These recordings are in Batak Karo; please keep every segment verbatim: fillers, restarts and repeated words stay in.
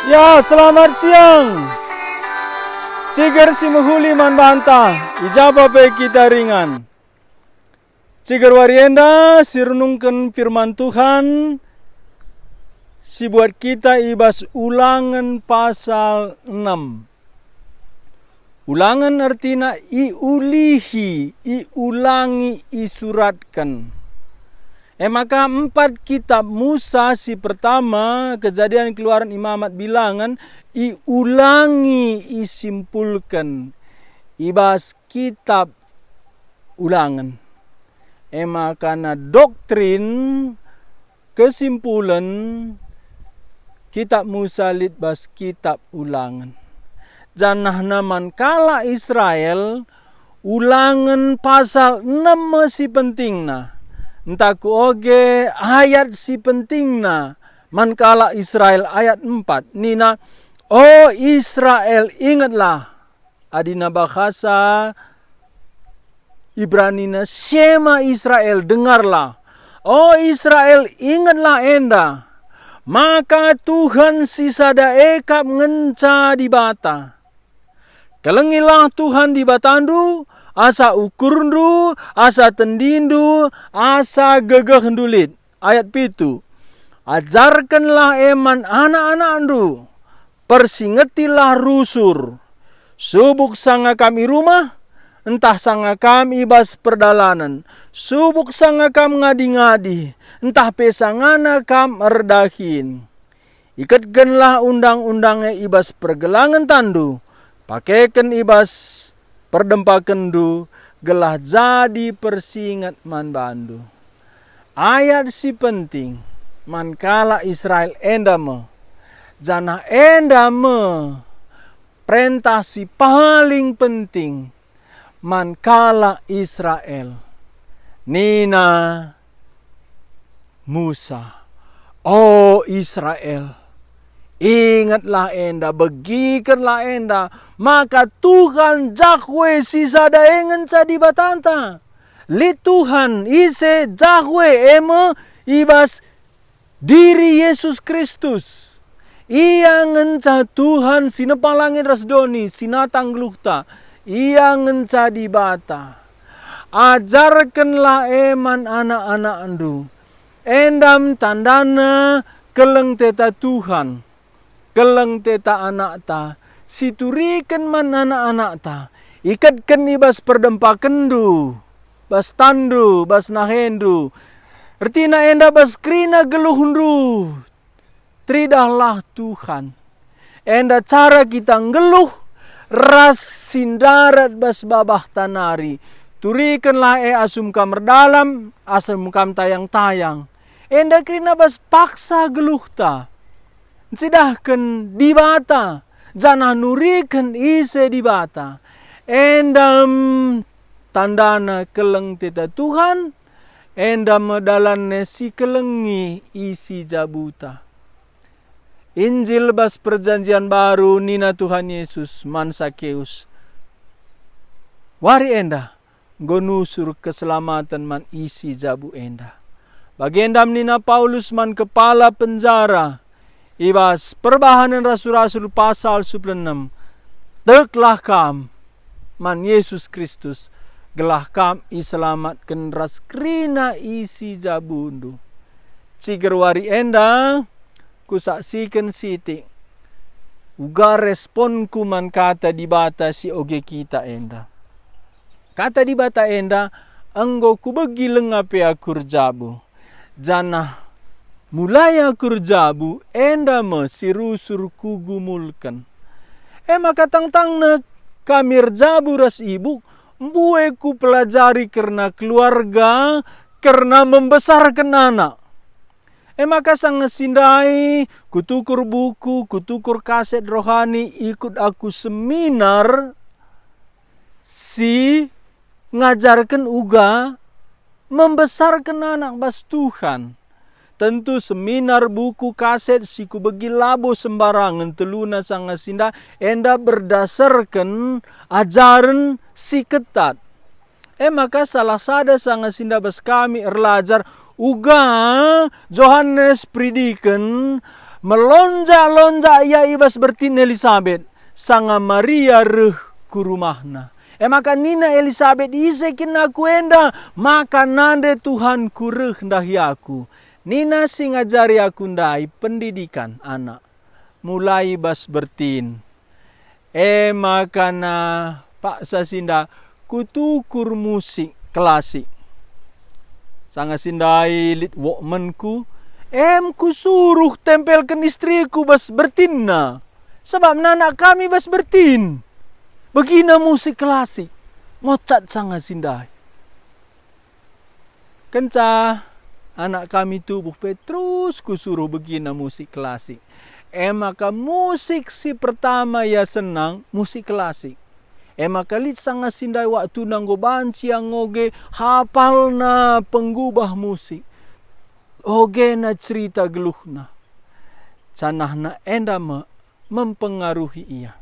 Ya, selamat siang. Ciger si mehuli man banta, i ja pe kita ringan. Ciger wari enda si renungken firman Tuhan si buat kita i bas Ulangen pasal enem. Ulangen ertina iulihi, iulangi, isuratken. E maka empat kitab Musa, si pertama, Kejadian, Keluaran, Imamat, Bilangen, iulangi, isimpulken i bas kitab Ulangen. E maka na doktrin, kesimpulen, kitab Musa lit bas kitab Ulangen. Janahna man kalak Israel, Ulangen pasal enem me si pentingna. Ntah kuoge ayat si pentingna man kalak Israel, ayat empat, nina, "O Israel, ingetlah." Adina bahasa Ibranina, "Shema Israel, dengarlah. O Israel, ingetlah enda, maka Tuhan si sada e kap ngenca Dibata. Kelengilah Tuhan Dibatandu, asa ukurndu, asa tendindu, asa gegehndu lit." Ayat pitu, "Ajarkenlah e man anak-anakndu, persingetilah rusur. Subuk sanga kam i rumah, ntah sanga kam i bas perdalanen, subuk sanga kam ngadi-ngadi, ntah pe sangana kam erdahin. Iketkenlah undang-undang e i bas pergelangen tanndu, pakeken i bas perdempakenndu, gelah jadi persinget man bandu." Ayat si penting man kalak Israel enda me, janah enda me perentah si paling penting man kalak Israel. Nina Musa, "O Israel, ingetlah enda, begikenlah enda, maka Tuhan Jahwe si sada e ngenca Dibatanta. Lit Tuhan ise, Jahwe, e me i bas diri Yesus Kristus. Ia ngenca Tuhan si nepa langit ras doni, si natang geluhta. Ia ngenca Dibata. Ajarkenlah e man anak-anakndu. Enda me tandana keleng teta Tuhan, keleng teta anakta, si turiken man anak-anakta. Iketken i bas perdempakenndu, bas tanndu, bas nahendu. Ertina enda bas kerina geluhndu. Teridahlah Tuhan." Enda cara kita nggeluh ras si ndarat bas babahta nari. Turikenlah e asum kam erdalan, asum kam tayang-tayang. Enda kerina bas paksa geluhta ncidahken Dibata, janah nuriken ise Dibata. Enda me tandana keleng teta Tuhan, enda me dalanna si kelengi isi jabuta. Injil bas Perjanjian Baru, nina Tuhan Yesus man Sakeus, "Wari enda enggo nusur keselamaten man isi jabu enda." Bagenda me nina Paulus man kepala penjara i bas Perbahanen Rasul-rasul pasal sepuluh enem, "Teklah kam man Yesus Kristus, gelah kam iselamatken ras kerina isi jabundu." Ciger wari enda, kusaksiken sitik uga responku man Kata Dibata si oge kita enda. Kata Dibata enda enggo kubegi langa pe aku erjabu, janah mulai aku erjabu enda me si rusur kugumulken. E maka tangtangna kami erjabu ras ibuk, mbue kupelajari kerna keluarga, kerna membesarken anak. E maka sanga si ndai kutukur buku, kutukur kaset rohani, ikut aku seminar si ngajarken uga membesarken anak bas Tuhan. Tentu seminar, buku, kaset si kubegi labo sembarangen, teluna sanga si ndai enda berdasarken ajaren si ketat. E maka salah sada sanga si ndai bas kami erlajar uga Johanes Peridiken Melonjak-lonjak ia i bas bertin Elisabet, sanga Maria reh ku rumahna. E maka nina Elisabet, "Ise kin aku enda, maka nande Tuhanku reh ndahi aku?" Nina si ngajari aku ndai pendidikan anak, mulai bas bertin. E maka na paksa si enda kutukur musik klasik. Sanga si ndai lit Walkmanku, em kusuruh tempelken istriku bas bertinna, sabap nanak kami bas bertin. Begina musik klasik, ngocat sanga si ndai. Kenca anak kami tubuh pe terus kusuruh begina musik klasik. E maka musik si pertama ia senang musik klasik. E maka lit sanga si ndai waktuna enggo banci ia ngoge hapalna penggubah musik. Ogena cerita geluhna. Janahna enda me mempengaruhi ia.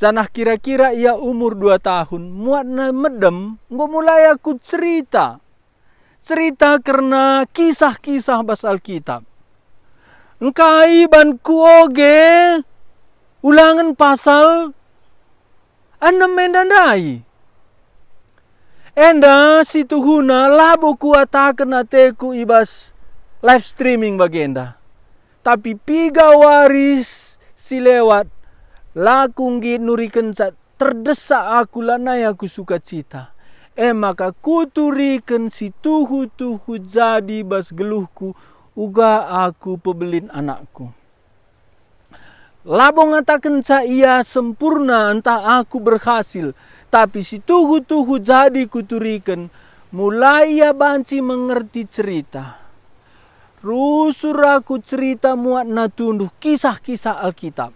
Janah kira-kira ia umur dua tahun, muatna medem, enggo mulai aku cerita. Cerita kerna kisah-kisah bas Alkitab. Engkai ban kuoge Ulangen pasal enem enda ndai. Enda si tuhuna labo kuataken ateku i bas live streaming bagenda. Tapi piga wari s-, si lewat, la ku nggit nurikenca, terdesak aku, lanai aku sukacita. E maka kuturiken si tuhu-tuhu jadi bas geluhku uga aku pebelin anakku. Labo ngatakenca ia sempurna ntah aku berhasil, tapi si tuhu-tuhu jadi kuturiken, mulai ia banci mengerti cerita. Rusur aku cerita muatna tunduh kisah-kisah Alkitab.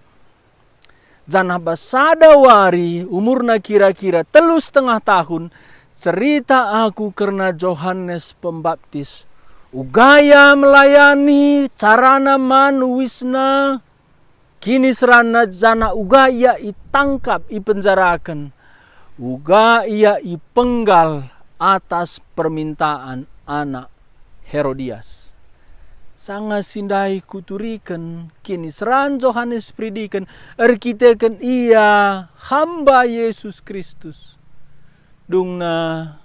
Janah bas sada wari, umurna kira-kira telu setengah tahun, cerita aku kerna Johanes Pembaptis. Uga ia melayani, carana man uisna, kiniseranna, janah uga ia itangkap, ipenjaraken, uga ia ipenggal atas permintaan anak Herodias. Sanga si ndai kuturiken kiniseran Johanes Peridiken erkiteken ia hamba Yesus Kristus. Dungna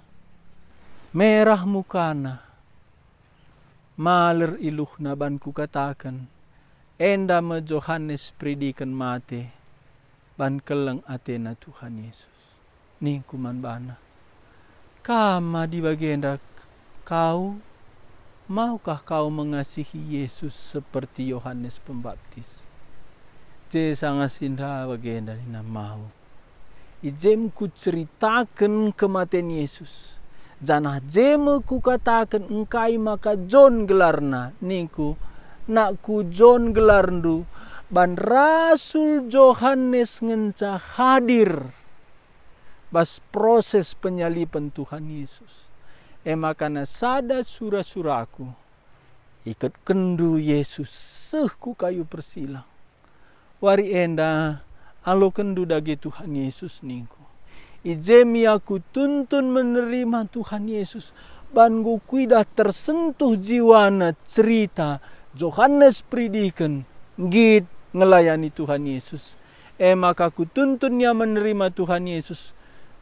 merah mukana, maler iluhna ban kukataken, "Enda me Johanes Peridiken mate ban keleng atena Tuhan Yesus." Ningku man bana, "Kam adi bagenda kau? Maukah kau mengasihi Yesus seperti Yohanes Pembaptis?" "Je sanga si nda bagenda," nina, "mau. I je me kuceritaken kematen Yesus, janah je me kukataken engkai maka Jon gelarna," ningku, "Nakku Jon gelarndu, ban rasul Johanes ngenca hadir bas proses penyaliben Tuhan Yesus. E maka na sada sura-suraku, iketkenndu Yesus seh ku kayu persilang. Wari enda alokenndu dage Tuhan Yesus," ningku. I je me aku tuntun menerima Tuhan Yesus, ban enggo kuidah tersentuh jiwana cerita Johanes Peridiken nggit ngelayani Tuhan Yesus. E maka kutuntun ia menerima Tuhan Yesus.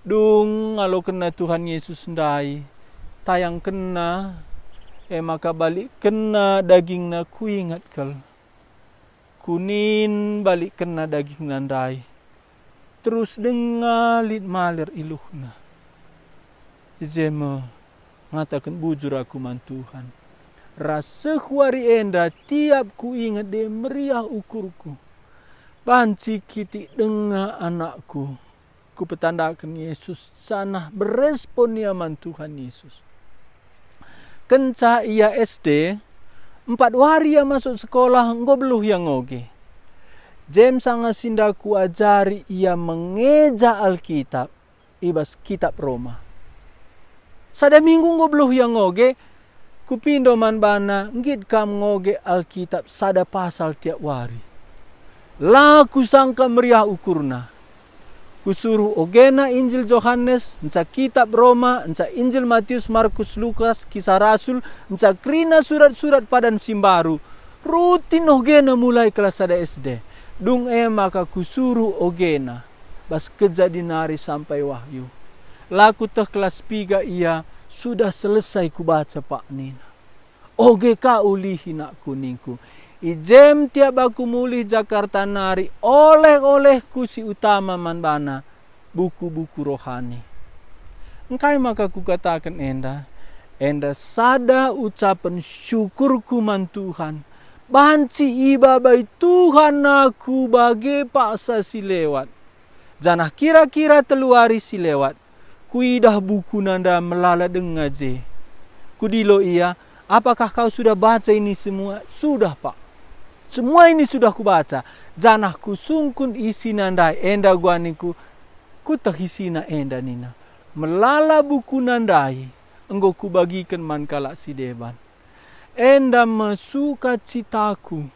Dung ngalokenna Tuhan Yesus ndai, tayangkenna, e maka balikkenna dagingna, kuingat kal. Kunin balikkenna dagingna ndai, terus denga lit maler iluhna. I je me ngataken bujur aku man Tuhan. Ras seh wari enda tiap kuinget e meriah ukurku. Banci kitik denga anakku. Kupetandaken Yesus, janah berespon ia man Tuhan Yesus. Kenca ia S D, empat wari ia masuk sekolah, enggo beluh ia ngoge. James sanga si nda kuajari ia mengeja Alkitab i bas Kitab Roma. Sada minggu enggo beluh ia ngoge, kupindo man bana, "Nggit kam ngoge Alkitab sada pasal tiap wari." La kusangka meriah ukurna. Kusuruh ogena Injil Johanes, nca Kitab Roma, nca Injil Matius, Markus, Lukas, Kisah Rasul, nca kerina surat-surat Padan si Mbaru. Rutin ogena mulai kelas sada S D. Dung e maka kusuruh ogena bas kejadin nari sampai wahyu. La kuteh kelas piga ia sudah selesai kubaca, Pak, nina. Oge ka ulihi, nakku, ningku. I jem tiap aku mulih Jakarta nari, oleh-olehku si utama man bana buku-buku rohani. Engkai maka kukataken enda? Enda sada ucapen syukurku man Tuhan, banci ibabai Tuhan aku bage paksa si lewat. Janah kira-kira telu wari si lewat, kuidah bukuna enda melala denga je. Kudilo ia, "Apakah kau sudah baca ini semua?" "Sudah, Pak. Semua ini sudah kubaca." Janah kusungkun isina ndai, enda gua ningku, "Kuteh isina enda," nina. Melala bukuna ndai enggo kubagiken man kalak si deban. Enda me sukacitaku,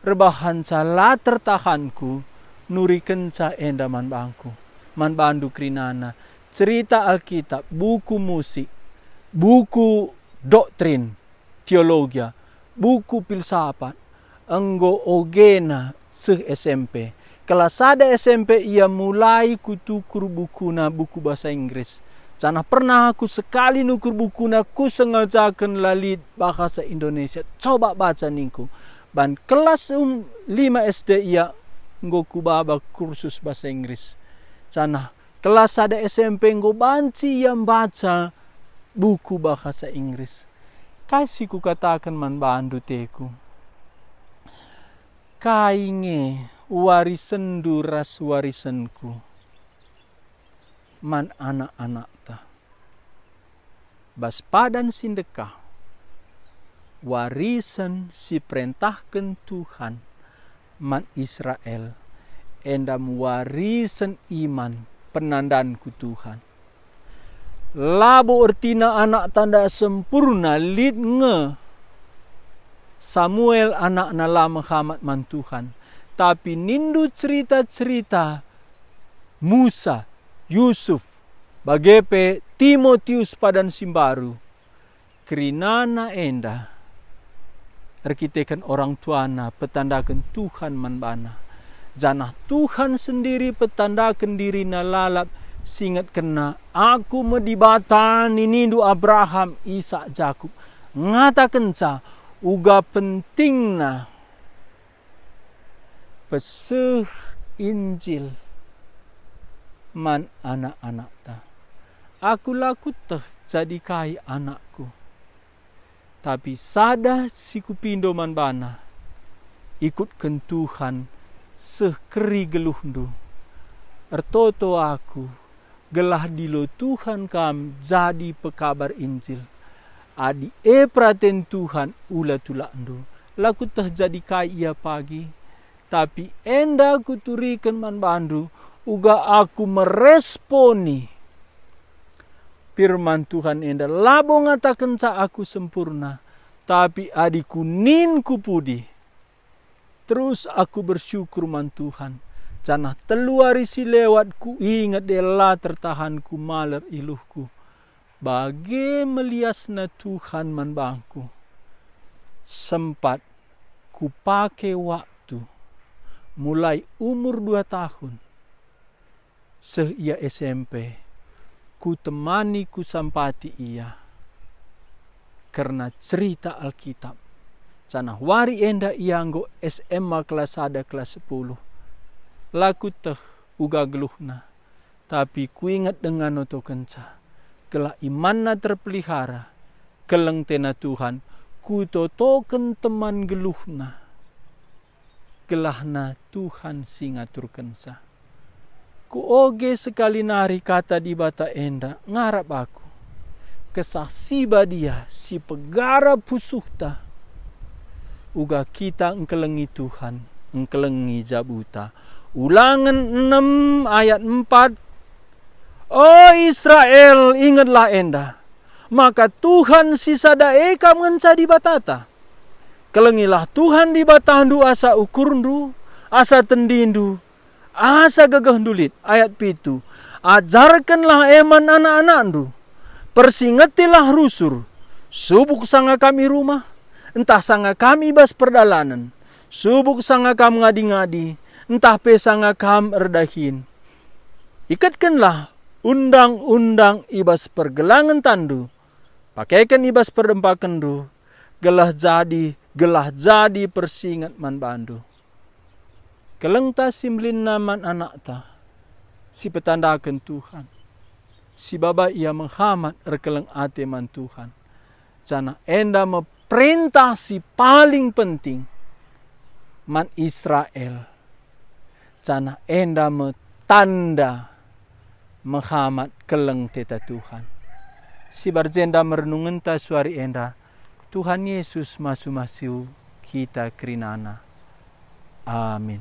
erbahanca la tertahanku nurikenca enda man bangku, man bandu kerinana, cerita Alkitab, buku musik, buku doktrin, teologia, buku filsafat, enggo ogena seh S M P. Kelas sada S M P ia mulai kutukur bukuna, buku bahasa Inggris. Janah pernah aku sekali nukur bukuna, kusengajaken la lit bahasa Indonesia. "Coba baca," ningku. Ban kelas, um, lima S D ia enggo kubaba kursus bahasa Inggris. Janah kelas sada S M P enggo banci ia mbaca buku bahasa Inggris. Kai si kukataken man bandu, teku? Kai nge warisenndu ras warisenku man anak-anakta? Bas padan si ndekah, warisen si perentahken Tuhan man Israel, enda me warisen iman penandanku Tuhan. Labo ertina anakta ndak sempurna lit nge. Samuel anakna la mehamat man Tuhan, tapi nindu cerita-cerita Musa, Yusuf, bage pe Timotius padan si mbaru. Kerinana enda erkiteken orang tuana petandaken Tuhan man bana. Janah Tuhan sendiri petandaken diriNa lalap, singetkenNa, "Aku me Dibata ninindu Abraham, Isak, Jakup." Ngatakenca uga pentingna peseh Injil man anak-anakta. Aku la kueteh jadi kai anakku, tapi sada si kupindo man bana, ikutken Tuhan seh keri geluhndu. Ertoto aku gelah dilo Tuhan kam jadi pekabar Injil. Adi e peraten Tuhan, ula tulakndu. La kueteh jadi kai ia pagi, tapi enda kuturiken man bandu, uga aku meresponi firman Tuhan enda. Labo ngatakenca aku sempurna, tapi adi kunin ku pudi, terus aku bersyukur man Tuhan, janah telu wari si lewat kuinget e la tertahanku maler iluhku. Bage meliasna Tuhan man bangku. Sempat kupake waktu, mulai umur dua tahun, seh ia S M P, kutemani kusampati ia kerna cerita Alkitab. Janah wari enda ia enggo S M A kelas sada, kelas sepuluh. La kueteh uga geluhna, tapi kuinget denga notokenca, gelah imanna terpelihara, keleng tena Tuhan, kutotoken teman geluhna. Gelahna Tuhan si ngaturkenca. Kuoge sekali nari Kata Dibata enda ngarap aku. Kesah Si Badia si pegara pusuhta, uga kita engkelengi Tuhan, engkelengi jabuta. Ulangen enem ayat empat, "O Israel, ingetlah enda, maka Tuhan si sada e kam ngenca Dibatata. Kelengilah Tuhan Dibatandu asa ukurndu, asa tendindu, asa gegehndu lit." Ayat pitu, "Ajarkenlah e man anak-anakndu, persingetilah rusur, subuk sanga kam i rumah, ntah sanga kam i bas perdalanen, subuk sanga kam ngadi-ngadi, ntah pe sanga kam erdahin. Iketkenlah undang-undang i bas pergelangen tanndu, pakeken i bas perdempakenndu, gelah jadi, gelah jadi persinget man bandu. Kelengta si mbelinna man anakta, si petandaken Tuhan, si baba ia mehamat erkeleng ate man Tuhan, janah enda me perentah si paling penting man Israel, janah enda me tanda mehamat keleng teta Tuhan. Si barjenda merenungenta suari enda, Tuhan Yesus masu-masu kita kerinana. Amin.